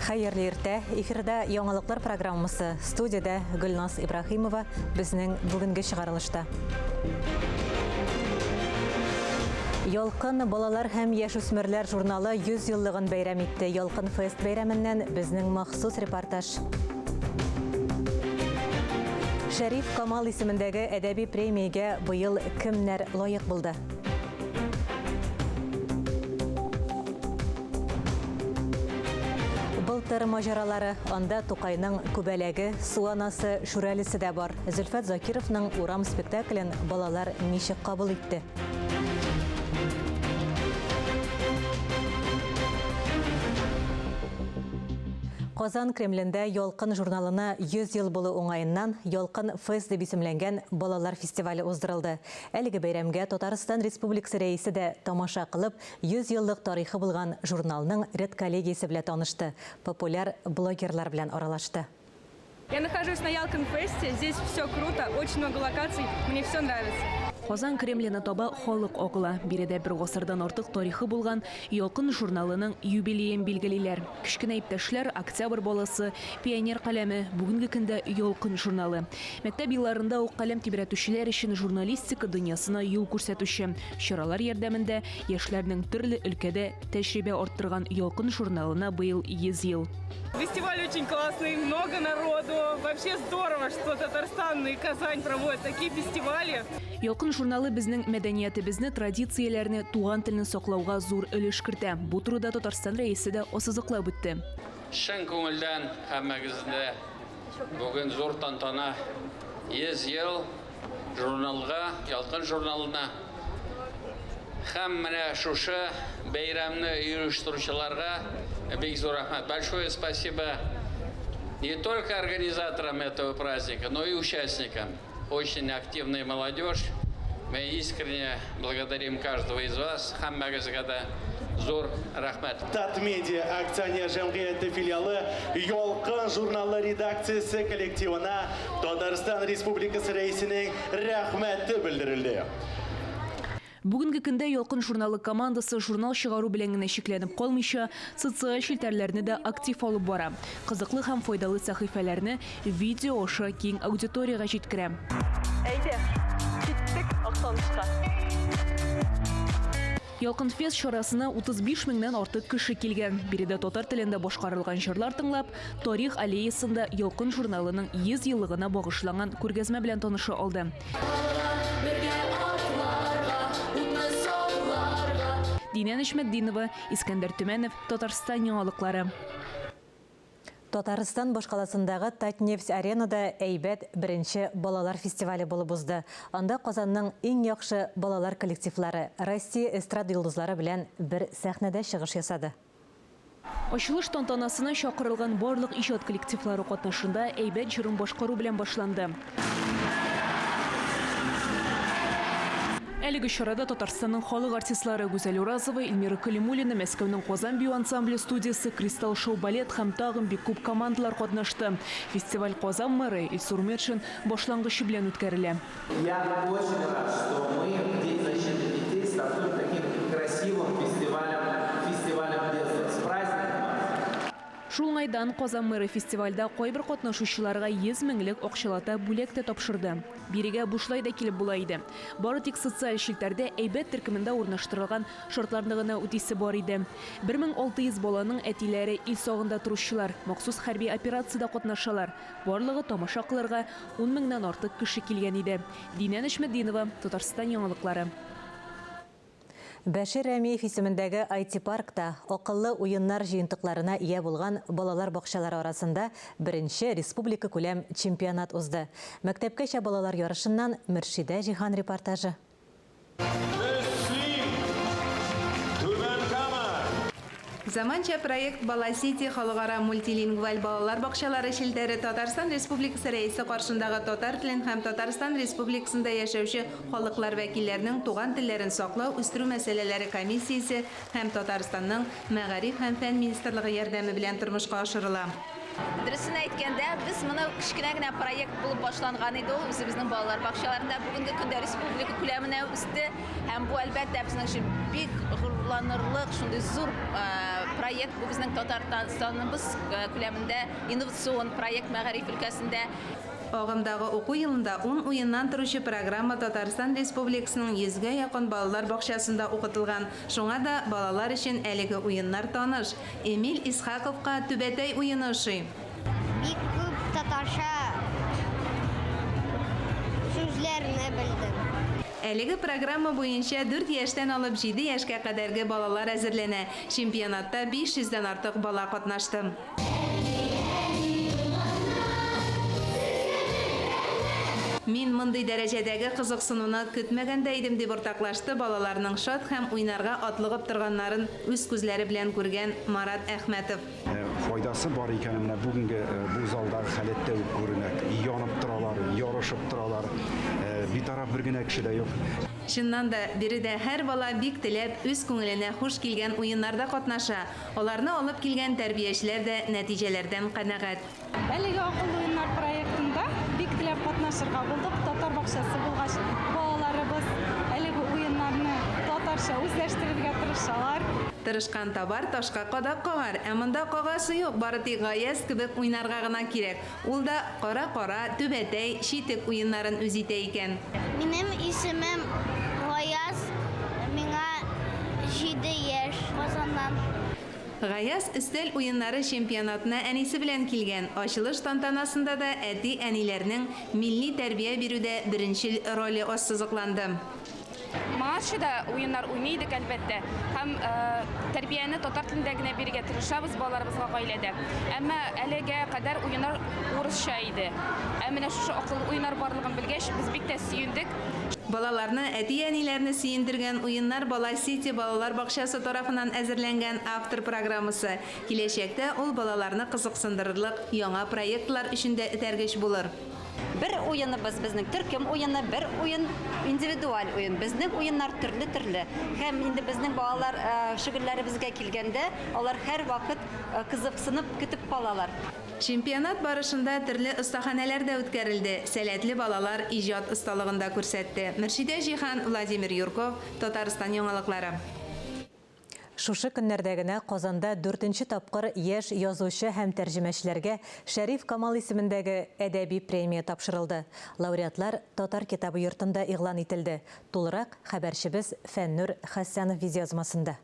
Хәерле иртә. Эфирда яңалыклар программасы. Студиядә Гөлназ Ибраһимова безнең бүгенге чыгарылышта. Ялкын балалар һәм яшүсмерләр журналы 100 еллыгын бәйрәм итте. Ялкын фест бәйрәменнән безнең махсус репортаж. Шәриф Камал исемендәге әдәби премиягә быел кемнәр лаек булды? Былтыр маҗаралары, анда Тукайның Күбәләге, Су анасы, Шүрәлесе дә бар. Зөлфәт Закировның Урам спектаклен балалар ничек кабул итте? Казан Кремлендә Ялкын журналына 100 ел булу уңаеннан Ялкын фест дип исемләнгән балалар фестивале уздырылды. Әлеге бәйрәмгә Татарстан Республикасы Рәисе дә тамаша кылып, 100 еллык тарихы булган журналның редколлегиясе белә танышты, популяр блогерлар белән аралашты. Я нахожусь на Ялкын фесте, здесь все круто, очень много локаций, мне все нравится. Казан Кремленә таба халык агыла. Биредә бер гасырдан артык тарихы булган Ялкын журналының юбилеен билгелиләр. Кечкенә иптәшләр, Октябрь баласы, Пионер каләме, бүгенге көндә Ялкын журналы. Мәктәп елларында ук каләм тибрәтүчеләр өчен журналистика дөньясына юл күрсәтүче чаралар ярдәмендә яшьләрнең төрле өлкәдә тәҗрибә арттырган Ялкын журналына быел 100 ел. Фестиваль очень классный, много народу. Вообще здорово, что Татарстан и Казань проводят такие фестивали. Ялкын журналы безнең мәдәниятебезне, традицияләрне, туган телне саклауга зур өлеш кертә. Бу турыда Татарстан Рәисе дә ассызыклап үтте. Чын күңелдән һәммәгезне Бүген зур тантана 100 ел журналга, Ялкын журналына һәм менә шушы бәйрәмне оештыручыларга бик зур рәхмәт. Большое спасибо не только организаторам этого праздника, но и участникам. Очень активная молодежь. Мы искренне благодарим каждого из вас. Һәммәгезгә дә зур рәхмәт. Татмедиа акционер җәмгыяте филиалы Ялкын журналы редакциясе коллективына Татарстан Республикасы Рәисенең рәхмәте белдерелде. Бүгенге көндә Ялкын журналы командасы журнал чыгару белән генә чикләнеп калмыйча, социаль челтәрләрне дә актив алып бара. Кызыклы һәм файдалы сәхифәләрне видео аша киң аудиториягә җиткерә. Әйдә, киттек Актанышка. Ялкын фест чарасына 35 меңнән артык кеше килгән. Биредә татар телендә башкарылган җырлар тыңлап, Тарих аллеясында Ялкын журналының 100 еллыгына багышланган күргәзмә белән таныша алды. Динә Нәҗметдинова, Искәндәр Төмәнов, Татарстан яңалыклары. Татарстан башкаласындагы Татнефть-Аренада Әйбәт беренче балалар фестивале булып узды. Анда Казанның иң яхшы балалар коллективлары Россия эстрада йолдызлары белән бер сәхнәдә чыгыш ясады. Ачылыш тантанасына чакырылган барлык иҗат коллективлары катнашында Әйбәт җырын башкару белән башланды. Әлеге чарада Татарстанның халык артистлары Гүзәл Уразова, Эльмира Калимуллина, Мәскәүнең Казан бию ансамбле студиясе, Кристалл шоу балет һәм тагын бик күп командалар катнашты. Фестиваль Казан мэры Илсур Метшин башлангычы белән үткәрелә. Я очень рад, что мы в День защиты детей стартуем таким красивым фестивалем, фестивалем детства. С праздником вас! Шул уңайдан Казан мэры фестивальдә кайбер катнашучыларга 100 меңлек акчалата бүләк тә тапшырды. Бирегә бушлай да килеп була иде. Бары тик социаль челтәрдә Әйбәт төркемендә урнаштырылган шартларны гына үтисе бар иде. 1600 баланың әтиләре ил сагында торучылар, махсус хәрби операциядә катнашалар. Барлыгы тамаша кылырга ун меңнән артык кеше килгән иде. Динә Нәҗметдинова, Татарстан яңалыклары. Бәшир Рәмиев исемендәге IT-паркта акыллы уеннар җыентыкларына ия булган балалар бакчалары арасында беренче республикакүләм чемпионат узды. Мәктәпкәчә балалар ярышыннан Мөршидә Җиһан репортажы. Мөслим, Түбән Кама. Заманча проект Бала-Сити халыкара мультилингваль балалар бакчалары челтәре Татарстан Республикасы Рәисе каршындагы татар телен һәм Татарстан Республикасында яшәүче халыклар вәкилләренең туган телләрен саклау, үстерү мәсьәләләре комиссиясе һәм Татарстанның Мәгариф һәм фән министрлыгы ярдәме белән тормышка ашырыла. Дөресен әйткәндә, без моны кечкенә генә проект булып башланган иде ул, үзебезнең балалар бакчаларында. Бүгенге көндә республика күләменә үсте. Һәм бу, әлбәттә, безнең өчен бик горурланырлык шундый зур проект. проект, бу безнең Татарстаныбыз күләмендә инновацион проект мәгариф өлкәсендә. Агымдагы уку елында ун уеннан торучы программа Татарстан Республикасының йөзгә якын балалар бакчасында укытылган. Шуңа да балалар өчен әлеге уеннар таныш. Эмиль Исхаковка Түбәтәй уены ошый. Бик күп татарча сүзләрне белдем. Әлеге программа буенча дүрт яшьтән алып җиде яшькә кадәрге балалар әзерләнә. Чемпионатта 500 дән артык бала катнашты. Мин мондый дәрәҗәдәге кызыксынуны көтмәгән дә идем, дип уртаклашты балаларның шат һәм уйнарга атлыгып торганнарын үз күзләре белән күргән Марат Әхмәтов. Файдасы бар икәне менә бүгенге бу залдагы халәттә үк күренә. Янып торалар, ярышып торалар. Битараф бер генә кеше дә юк. Чыннан да, биредә һәр бала бик теләп, үз күңеленә хуш килгән уеннарда катнаша. Аларны алып килгән тәрбиячеләр дә нәтиҗәләрдән канәгать. Әлеге Акыллы уеннар проектында бик теләп катнашырга булдык. Татар бакчасы булгач, балаларыбыз әлеге уеннарны татарча үзләштерергә тырышалар. Тырышкан табар, ташка кадак кагар. Ә монда кагасы юк, бары тик Гаяз кебек уйнарга гына кирәк. Ул да кара-кара, түбәтәй, читек уеннарын үз итә икән. Минем исемем Гаяз, миңа җиде яшь, Казаннан. Гаяз өстәл уеннары чемпионатына әнисе белән килгән. Ачылыш тантанасында да әти-әниләрнең милли тәрбия бирүдә беренчел роле ассызыкланды. Моңарчы да уеннар уйный идек, әлбәттә, һәм тәрбияне татар телендә генә бирергә тырышабыз балаларыбызга гаиләдә. Әмма әлегә кадәр уеннар урысча иде. Ә менә шушы акыллы уеннар барлыгын белгәч, без бик тә сөендек. Балаларны, әти-әниләрне сөендергән Уеннар Бала Сити балалар бакчасы тарафыннан әзерләнгән автор программасы. Киләчәктә ул балаларны кызыксындырырлык яңа проектлар өчен дә этәргеч булыр. Бер уеныбыз безнең төркем уены, бер уен индивидуаль уен. Безнең уеннар төрле-төрле. Һәм инде безнең балалар шөгыльләребезгә килгәндә, алар һәрвакыт кызыксынып көтеп калалар. Чемпионат барышында төрле остаханәләр дә үткәрелде. Сәләтле балалар иҗат осталыгын да күрсәтте. Мөршидә Җиһан, Владимир Юрков, Татарстан яңалыклары. Шушы көннәрдә генә Казанда дүртенче тапкыр яшь язучы һәм тәрҗемәчеләргә Шәриф Камал исемендәге әдәби премия тапшырылды. Лауреатлар Татар китабы йортында игълан ителде. Тулырак хәбәрчебез Фәннүр Хәсәнов видеоязмасында.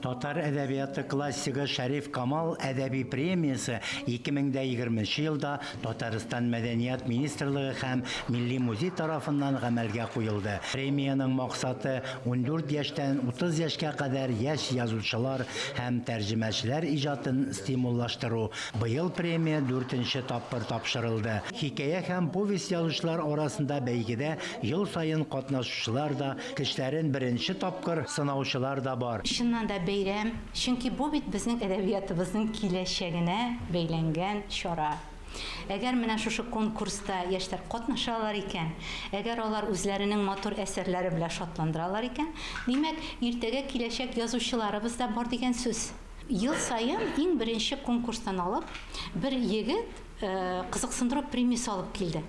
Татар әдәбияты классигы Шәриф Камал әдәби премиясе 2020 елда Татарстан Мәдәният министрлыгы һәм Милли музей тарафыннан гамәлгә куелды. Премиянең максаты 14 яшьтән 30 яшькә кадәр яшь язучылар һәм тәрҗемәчеләр иҗатын стимуллаштыру. Быел премия дүртенче тапкыр тапшырылды. Хикәя һәм повесть язучылар арасында бәйгедә ел саен катнашучылар да, көчләрен беренче тапкыр сынаучылар да бар. Чыннан да бәйрәм, чөнки бу бит безнең әдәбиятыбызның киләчәгенә бәйләнгән чара. Әгәр менә шушы конкурста яшьләр катнашалар икән, әгәр алар үзләренең матур әсәрләре белән шатландыралар икән, димәк, иртәгә киләчәк язучыларыбыз да бар дигән сүз. Ел саен иң беренче конкурстан алып, бер егет кызыксындыру премиясе алып килде.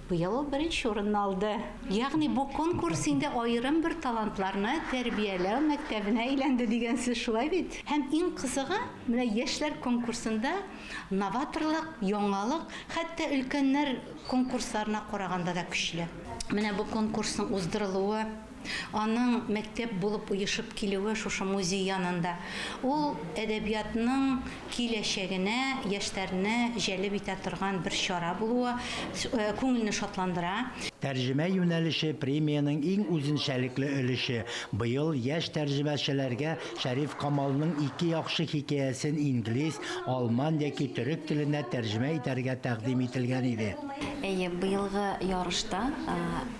Быел ул беренче урынны алды. Ягъни бу конкурс инде аерым бер талантларны тәрбияләү мәктәбенә әйләнде дигән сүз, шулай бит? Һәм иң кызыгы, менә яшьләр конкурсында новаторлык, яңалык, хәтта өлкәннәр конкурсларына караганда да көчле. Менә бу конкурсның уздырылуы, аның мәктәп булып оешып килүе шушы музей янында. Ул әдәбиятның киләчәгенә яшьләрне җәлеп итә торган бер чара булуы күңелне шатландыра. Тәрҗемә юнәлеше премиянең иң үзенчәлекле өлеше. Быел яшь тәрҗемәчеләргә Шәриф Камалның ике яхшы хикәясен инглиз, алман яки төрек теленә тәрҗемә итәргә тәкъдим ителгән иде. Әйе, быелгы ярышта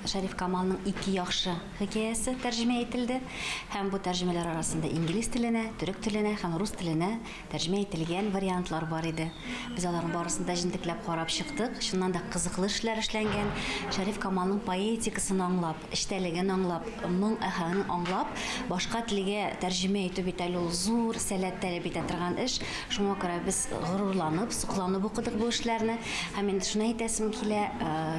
Шәриф Камалның ике яхшы хикәясе тәрҗемә ителде. Һәм бу тәрҗемәләр арасында инглиз теленә, төрек теленә һәм рус теленә тәрҗемә ителгән вариантлар бар иде. Без аларның барысын да җентекләп карап чыктык. Чыннан да кызыклы эшләр эшләнгән. Шәриф Камалның поэтикасын аңлап, эчтәлеген аңлап, моң аһәңен аңлап, башка телгә тәрҗемә итү бит әле ул зур сәләт таләп итә торган эш. Шуңа күрә без горурланып, сокланып укыдык бу эшләрне. Һәм инде шуны әйтәсем килә,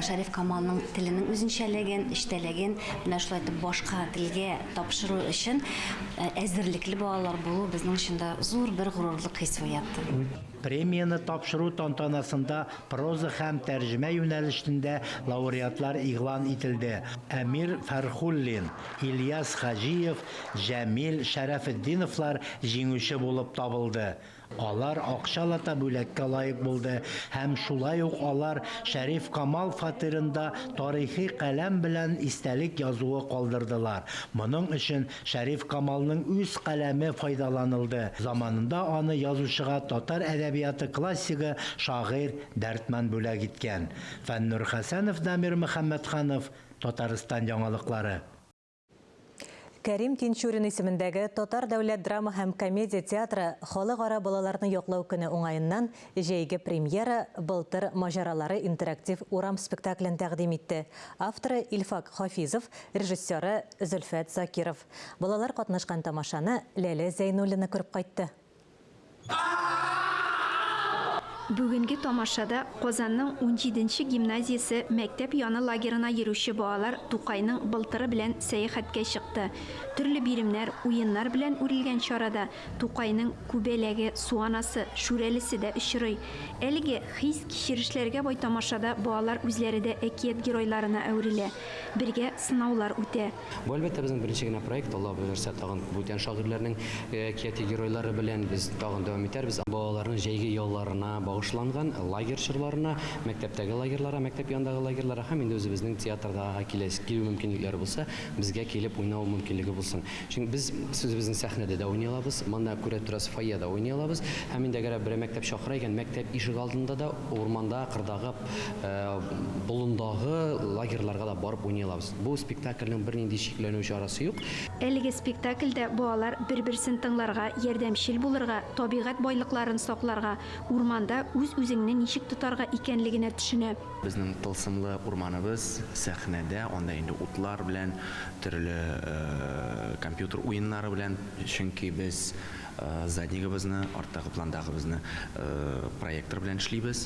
Шәриф Камалның теленең үзенчәлеген, эчтәлеген менә шулай итеп башка телгә тапшыру өчен әзерлекле балалар булу безнең өчен дә зур бер горурлык хисе уятты. Премияне тапшыру тантанасында проза һәм тәрҗемә юнәлешендә лауреатлар игълан ителде. Әмир Фәрхуллин, Ильяс Хаҗиев, Җәмил Шәрәфетдиновлар җиңүче булып табылды. Алар акчалата бүләккә лаек булды һәм шулай ук алар Шәриф Камал фатирында тарихи каләм белән истәлек язуы калдырдылар. Моның өчен Шәриф Камалның үз каләме файдаланылды. Заманында аны язучыга татар әдәбияты классигы, шагыйрь Дәрдмәнд бүләк иткән. Фәннур Хәсәнов, Дамир Мөхәммәтханов, Татарстан яңалыклары. Кәрим Тинчурин исемендәге Татар дәүләт драма һәм комедия театры Халыкара балаларны яклау көне уңаеннан җәйге премьера Былтыр маҗаралары интерактив урам спектаклен тәкъдим итте. Авторы Илфак Хафизов, режиссеры Зөлфәт Закиров. Балалар катнашкан тамашаны Ләлә Зәйнуллина күреп кайтты. Бүгенге тамашада Казанның унҗиденче гимназиясе мәктәп яны лагерына йөрүче балалар Тукайның Былтыры белән сәяхәткә чыкты. Төрле биремнәр, уеннар белән үрелгән чарада Тукайның Күбәләге, Суанасы, Шүрәлесе дә очрый. Әлеге хис-кичерешләргә бай тамашада балалар үзләре дә әкият геройларына әверелә. Бергә сынаулар үтә. Бу, әлбәттә, безнең беренче генә проект. Алла боерса, тагын бүтән шагыйрьләрнең әкияти геройлары белән без тагын дәвам итәрбез. Балаларның җәйге ялларына багышланган лагерь чорларына, мәктәптәге лагерьларга, мәктәп янындагы лагерьларга һәм инде үзебезнең театрдагы киләсе килү мөмкинлекләре булса, безгә килеп уйнау мөмкинлеге булсын. Чөнки без үзебезнең сәхнәдә дә уйный алабыз, монда күрә торасыз, фойеда уйный алабыз. Һәм инде әгәр берәр мәктәп чакыра икән, мәктәп ишегалдында да, урманда, кырдагы, болындагы лагерьларга да барып уйный алабыз. Бу спектакльнең бернинди чикләнү чарасы юк. Әлеге спектакльдә балалар бер-берсен тыңларга, ярдәмчел булырга, табигать байлыкларын сакларга, урманда үз-үзеңне ничек тотарга икәнлегенә төшенә. Безнең тылсымлы урманыбыз сәхнәдә, анда инде утлар белән, төрле компьютер уеннары белән, чөнки без заднигыбызны, арттагы пландагыбызны проектор белән эшлибез.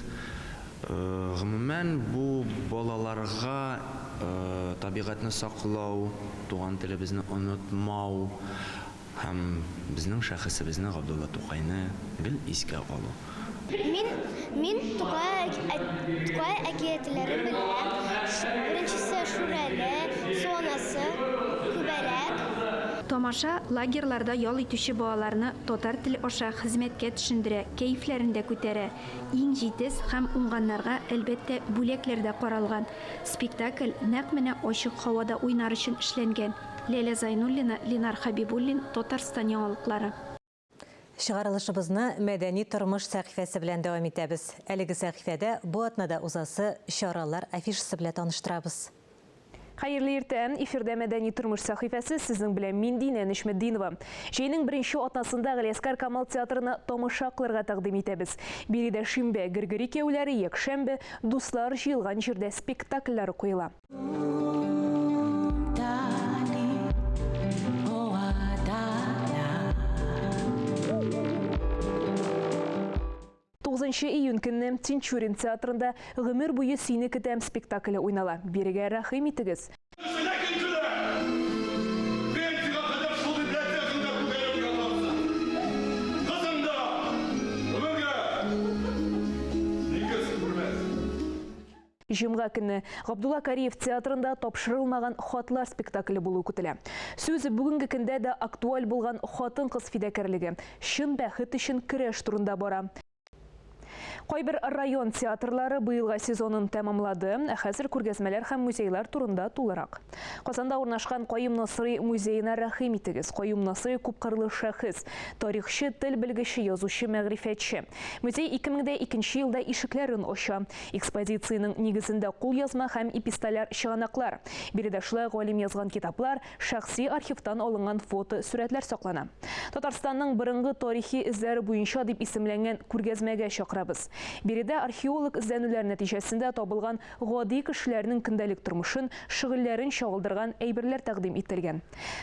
Гомумән, бу балаларга табигатьне саклау, туган телебезне онытмау һәм безнең шәхесебезне, Габдулла Тукайны гел искә алу. Мин, мин Тукай, Тукай әкиятләрен беләм. Беренчесе Шүрәле, Су анасы, Күбәләк. Тамаша лагерьларда ял итүче балаларны татар теле аша хезмәткә төшендерә, кәефләрен дә күтәрә. Иң җитез һәм уңганнарга, әлбәттә, бүләкләр дә каралган. Спектакль нәкъ менә ачык һавада уйнар өчен эшләнгән. Ләлә Зайнуллина, Ленар Хәбибуллин, Татарстан яңалыклары. Чыгарылышыбызны Мәдәни тормыш сәхифәсе белән дәвам итәбез. Әлеге сәхифәдә бу атнада узасы чаралар афишасы белән таныштырабыз. Хәерле иртә! Эфирда Мәдәни тормыш сәхифәсе, сезнең белән мин Динә Нечметдинова. Җәйнең беренче атнасында Галиәсгар Камал театрына тамаша кылырга тәкъдим итәбез. Биредә шимбә, Гөргөри кияүләре, якшәмбе, Дуслар җыелган җирдә спектакльләре куела. Тугызынчы июнь көнне Тинчурин театрында Гомер буе сине көтәм спектакле уйнала. Бирегә рәхим итегез. Җомга көнне Габдулла Кариев театрында Тапшырылмаган хатлар спектакле булуы көтелә. Сүз бүгенге көндә дә актуаль булган хатын-кыз фидакярлеге, чын бәхет өчен көрәш турында бара. Кайбер район театрлары быелга сезонын тәмамлады, ә хәзер күргәзмәләр һәм музейлар турында тулырак. Казанда урнашкан Каюм Насыйри музеена рәхим итегез. Каюм Насыйри күпкырлы шәхес, тарихчы, тел белгече, язучы, мәгърифәтче. Музей 2002 елда ишекләрен ача. Экспозициянең нигезендә кулъязма һәм эпистоляр чыганаклар. Биредә шулай галим язган китаплар, шәхси архивтан алынган фото, сурәтләр саклана. Татарстанның борынгы тарихи эзләре буенча дип исемләнгән күргәзмәгә чакырабыз. Биредә археолог эзләнүләр нәтиҗәсендә табылган гади кешеләрнең көндәлек тормышын, шөгыльләрен чагылдырган әйберләр тәкъдим ителгән.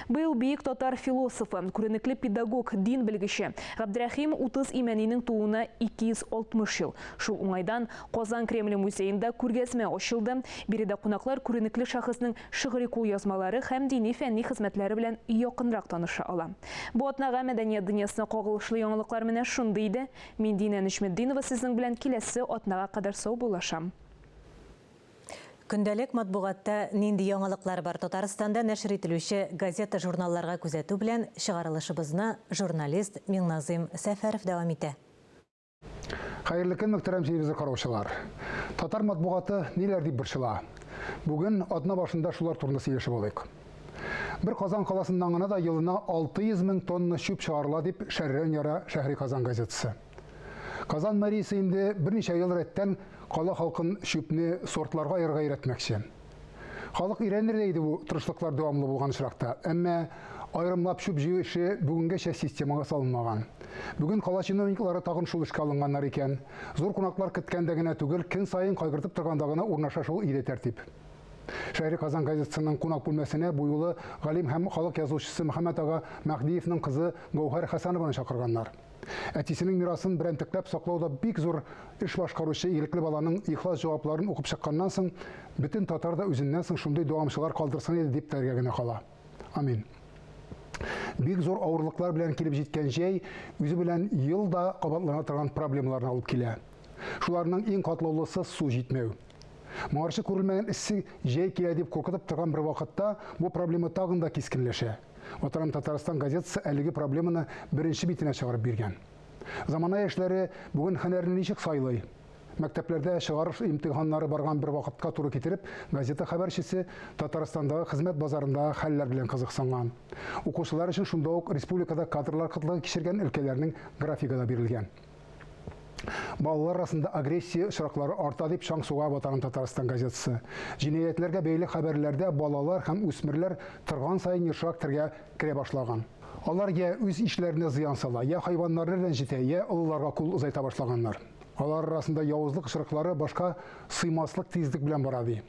Быел бөек татар философы, күренекле педагог, дин белгече Габдрәхим 30 Имәнинең тууына 260 ел. Шул уңайдан Казан Кремле музеенда күргәзмә ачылды. Биредә кунаклар күренекле шәхеснең шигъри кулъязмалары һәм дини-фәнни хезмәтләре белән якынрак таныша ала. Бу атнага мәдәният дөньясына кагылышлы яңалыклар менә шундый иде. Мин Динә Нөҗметдинова сезнең белән киләсе атнага кадәр саубуллашам. Көндәлек матбугатта нинди яңалыклар бар? Татарстанда нәшер ителүче газета-журналларга күзәтү белән чыгарылышыбызны журналист Миңназыйм Сәфәров дәвам итә. Хәерле көн, мөхтәрәм телевизор караучылар. Татар матбугаты ниләр дип борчыла? Бүген атна башында шулар турында сөйләшеп алыйк. Бер Казан каласыннан гына да елына 600 мең тонна чүп чыгарыла дип шәррән яра Шәһри Казан газетасы. Казан мэриясе инде берничә ел рәттән кала халкын чүпне сортларга аерырга өйрәтмәкче. Халык өйрәнер дә иде бу тырышлыклар дәвамлы булган очракта. Әмма аерымлап чүп җыю эше бүгенгәчә системага салынмаган. Бүген кала чиновниклары тагын шул эшкә алынганнар икән. Зур кунаклар көткәндә генә түгел, көн саен кайгыртып торганда гына урнаша шул иде тәртип. Шәһри Казан газетасының кунак бүлмәсенә бу юлы галим һәм халык язучысы Мөхәммәт ага Мәһдиевның кызы Гәүһәр Хәсәнованы чакырганнар. Әтисенең мирасын берәмтекләп саклауда бик зур эш башкаручы игелекле баланың ихлас җавапларын укып чыкканнан соң, бөтен татар да үзеннән соң шундый дәвамчылар калдырсын иде дип теләргә генә кала. Амин. Бик зур авырлыклар белән килеп җиткән җәй үзе белән ел да кабатлана торган проблемаларны алып килә. Шуларның иң катлаулысы су җитмәү. Моңарчы күрелмәгән эссе җәй килә дип куркытып торган бер вакытта бу проблема тагын да кискенләшә. Ватаным Татарстан газетасы әлеге проблеманы беренче битенә чыгарып биргән. Замана яшьләре бүген һөнәрне ничек сайлый? Мәктәпләрдә чыгарыш имтиханнары барган бер вакытка туры китереп, газета хәбәрчесе Татарстандагы хезмәт базарындагы хәлләр белән кызыксынган. Укучылар өчен шунда ук республикада кадрлар кытлыгы кичергән өлкәләрнең графигы да бирелгән. Балалар арасында агрессия очраклары арта дип чаң суга Ватаным Татарстан газетасы. Җинаятьләргә бәйле хәбәрләрдә балалар һәм үсмерләр торган саен ешрак тергә керә башлаган. Алар я үз ишләренә зыян сала, я хайваннарны рәнҗетә, я олыларга кул озайта башлаганнар. Алар арасында явызлык очраклары башка сыймаслык тизлек белән бара ди.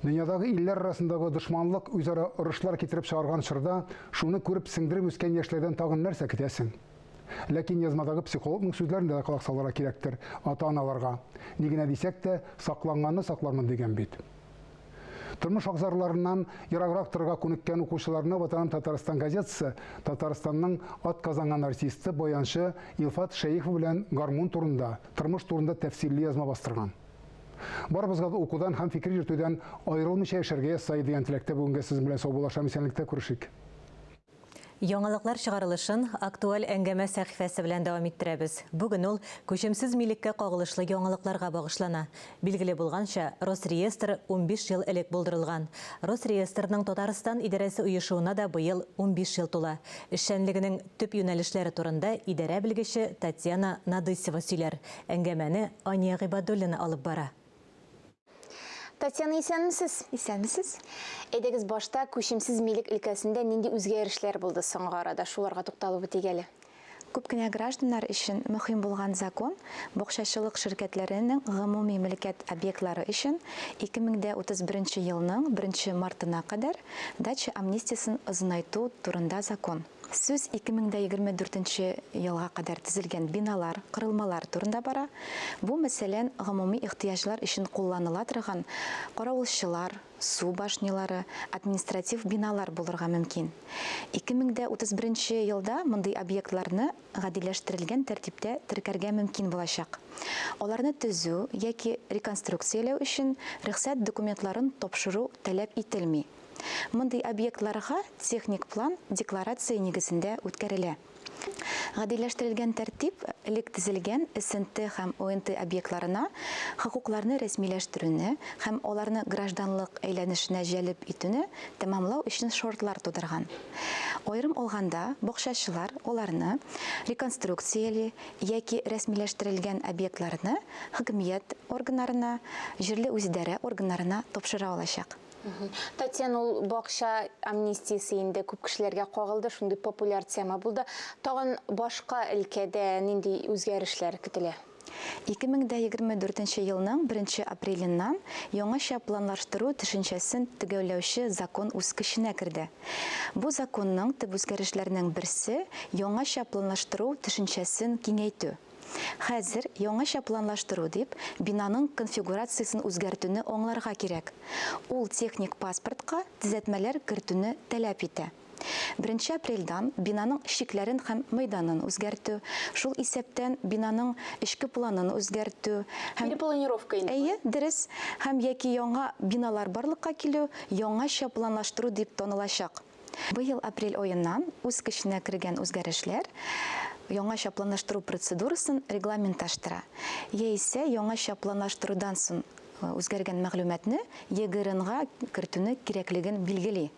Дөньядагы илләр арасындагы дошманлык үзара орышлар китереп чыгарган чорда шуны күреп сеңдереп үскән яшьләрдән тагын нәрсә көтәсең? Ләкин язмадагы психологның сүзләренә дә колак салырга кирәктер ата-аналарга. Ни генә дисәк тә, сакланганны саклармын дигән бит. Тормыш абзарларыннан ераграк торырга күнеккән укучыларны Ватаным Татарстан газетасы Татарстанның атказанган артисты, баянчы Илфат Шәехов белән гармун турында, тормыш турында тәфсилле язма бастырган. Барыбызга да укудан һәм фикер йөртүдән аерылмыйча яшәргә язса иде дигән теләктә бүгенгә сезнең белән саубуллашам, исәнлектә күрешик. Яңалыклар чыгарылышын Актуаль әңгәмә сәхифәсе белән дәвам иттерәбез. Бүген ул күчемсез милеккә кагылышлы яңалыкларга багышлана. Билгеле булганча, Росреестр 15 ел элек булдырылган. Росреестрның Татарстан идарәсе оешуына да быел 15 ел тула. Эшчәнлегенең төп юнәлешләре турында идарә белгече Татьяна Надысева сөйләр. Әңгәмәне Ания Гыйбадуллина алып бара. Татьяна, исәнмесез? Исәнмесез. Әйдәгез башта күчемсез милек өлкәсендә нинди үзгәрешләр булды соңгы арада, шуларга тукталып үтик әле. Күп кенә гражданнар өчен мөһим булган закон бакчачылык ширкәтләренең гомуми мөлкәт объектлары өчен 2031 елның 1 мартына кадәр дача амнистиясен озынайту турында закон. Сүз 2024 нче елга кадәр төзелгән биналар, корылмалар турында бара. Бу, мәсәлән, гомуми ихтыяҗлар өчен кулланыла торган каравылчылар, су башнялары, административ биналар булырга мөмкин. 2031 нче елда мондый объектларны гадиләштерелгән тәртиптә теркәргә мөмкин булачак. Аларны төзү яки реконструкцияләү өчен рөхсәт документларын тапшыру таләп ителми. Мондый объектларга техник план декларация нигезендә үткәрелә. Гадиләштерелгән тәртип элек төзелгән СНТ һәм ОНТ объектларына хокукларны рәсмиләштерүне һәм аларны гражданлык әйләнешенә җәлеп итүне тәмамлау өчен шартлар тудырган. Аерым алганда, бакчачылар аларны реконструкцияли яки рәсмиләштерелгән объектларны хөкемият органнарына, җирле үзидарә органнарына тапшыра алачак. Татьяна, ул бакча амнистиясе инде күп кешеләргә кагылды, шундый популяр тема булды. Тагын башка өлкәдә нинди үзгәрешләр көтелә? 2024 нче елның беренче апреленнан яңача планлаштыру төшенчәсен төгәлләүче закон үз көченә керде. Бу законның төп үзгәрешләренең берсе, яңача планлаштыру төшенчәсен киңәйтү. Хәзер яңача планлаштыру дип, бинаның конфигурациясен үзгәртүне аңларга кирәк. Ул техник паспортка төзәтмәләр кертүне таләп итә. Беренче апрельдан бинаның чикләрен һәм мәйданын үзгәртү, шул исәптән бинаның эчке планын үзгәртү һәм Перепланировка инде. Әйе, дөрес. Һәм яки яңа биналар барлыкка килү яңача планлаштыру дип танылачак. Быел апрель аеннан үз көченә кергән үзгәрешләр яңача планлаштыру процедурасын регламентташтыра. Яисә яңача планлаштырудан соң үзгәргән мәгълүматны ЕГРНга кертүне кирәклеген билгели.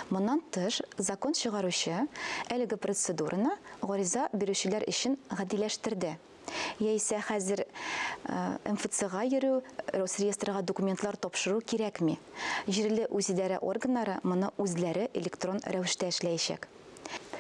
Моннан тыш, закон чыгаручы әлеге процедураны гариза бирүчеләр өчен гадиләштерде. Яисә хәзер МФЦга йөрү, Росреестрга документлар тапшыру кирәкми. Җирле үзидарә органнары моны үзләре электрон рәвештә эшләячәк.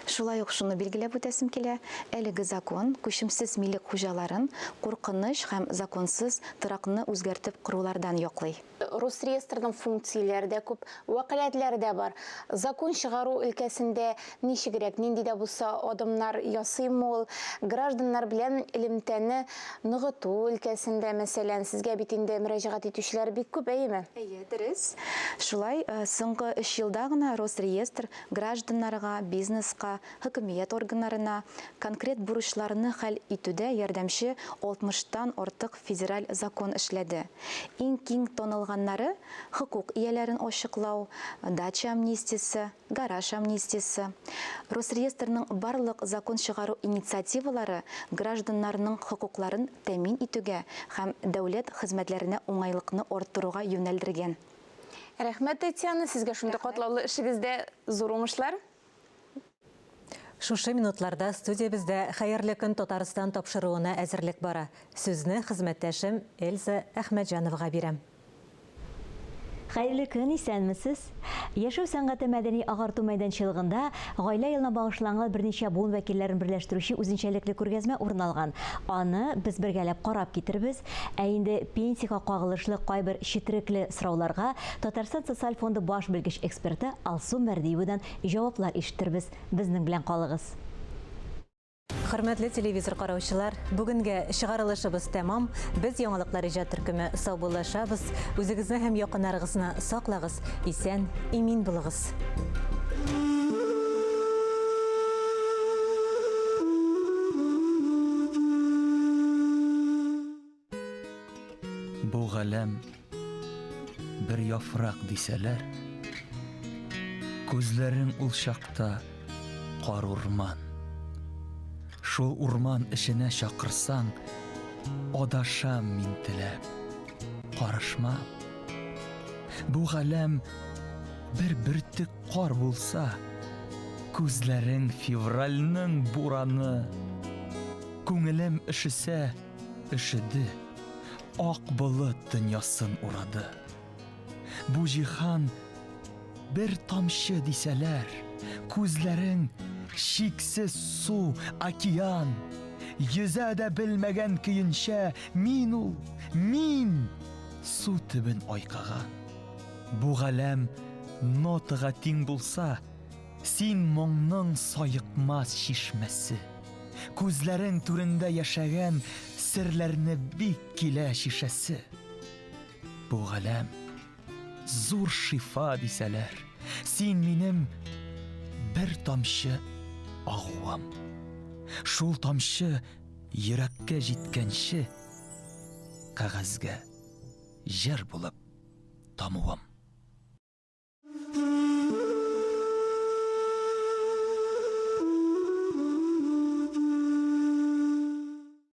Шулай ук шуны билгеләп үтәсем килә, әлеге закон күчемсез милек хуҗаларын куркыныч һәм законсыз торакны үзгәртеп корулардан яклый. Росреестрның функцияләре дә күп, вәкаләтләре дә бар. Закон чыгару өлкәсендә ничегрәк, нинди дә булса адымнар ясыймы ул? Гражданнар белән элемтәне ныгыту өлкәсендә, мәсәлән, сезгә бит инде мөрәҗәгать итүчеләр бик күп, әйеме? Әйе, дөрес. Шулай, соңгы өч елда гына Росреестр гражданнарга, бизнеска, хөкүмият органнарына конкрет бурычларны хәл итүдә ярдәмче 60 тан артык федераль закон эшләде. Иң киң танылганнары, хокук ияләрен ачыклау, дача амнистиясе, гараж амнистиясе. Росреестрның барлык закон чыгару инициативалары гражданнарның хокукларын тәэмин итүгә һәм дәүләт хезмәтләренә уңайлыкны арттыруга юнәлдергән. Рәхмәт, Татьяна, сезгә шундый катлаулы эшегездә зур уңышлар. Шушы минутларда студиябездә Хәерле көн, Татарстан тапшыруына әзерлек бара. Сүзне хезмәттәшем Эльза Әхмәтҗановага бирәм. Хәерле көн, исәнмесез! Яшәү сәнгате мәдәни-агарту мәйданчылыгында Гаилә елына багышланган берничә буын вәкилләрен берләштерүче үзенчәлекле күргәзмә урын алган. Аны без бергәләп карап китербез. Ә инде пенсиягә кагылышлы кайбер четерекле сорауларга Татарстан Социаль фонды баш белгеч-эксперты Алсу Мәрдиевадан Җаваплар ишетербез. Безнең белән калыгыз. Хөрмәтле телевизор караучылар, бүгенгә чыгарылышыбыз тәмам. Без яңалыклар иҗат төркеме саубуллашабыз. Үзегезне һәм якыннарыгызны саклагыз, исән, имин булыгыз. Бу галәм бер яфрак дисәләр, Күзләрең ул чакта кар урман. Шул урман эченә чакырсаң, Адашам мин теләп, карышмам. Бу галәм бер бөртек кар булса, Күзләрең февральнең бураны. Күңелем өшесә, Өшеде, ак болыт дөньясын урады. Бу җиһан бер тамчы дисәләр, Күзләрең чиксез су, океан. Йөзә дә белмәгән көенчә Мин ул, мин! Су төбен айкаган. Бу галәм нотага тиң булса, Син моңның саекмас чишмәсе. Күзләрең түрендә яшәгән Серләрне бик килә чишәсе. Бу галәм зур шифа дисәләр, Син минем бер тамчы агуым. Шул тамчы йөрәккә җиткәнче, Кәгазьгә җыр булып тамуым.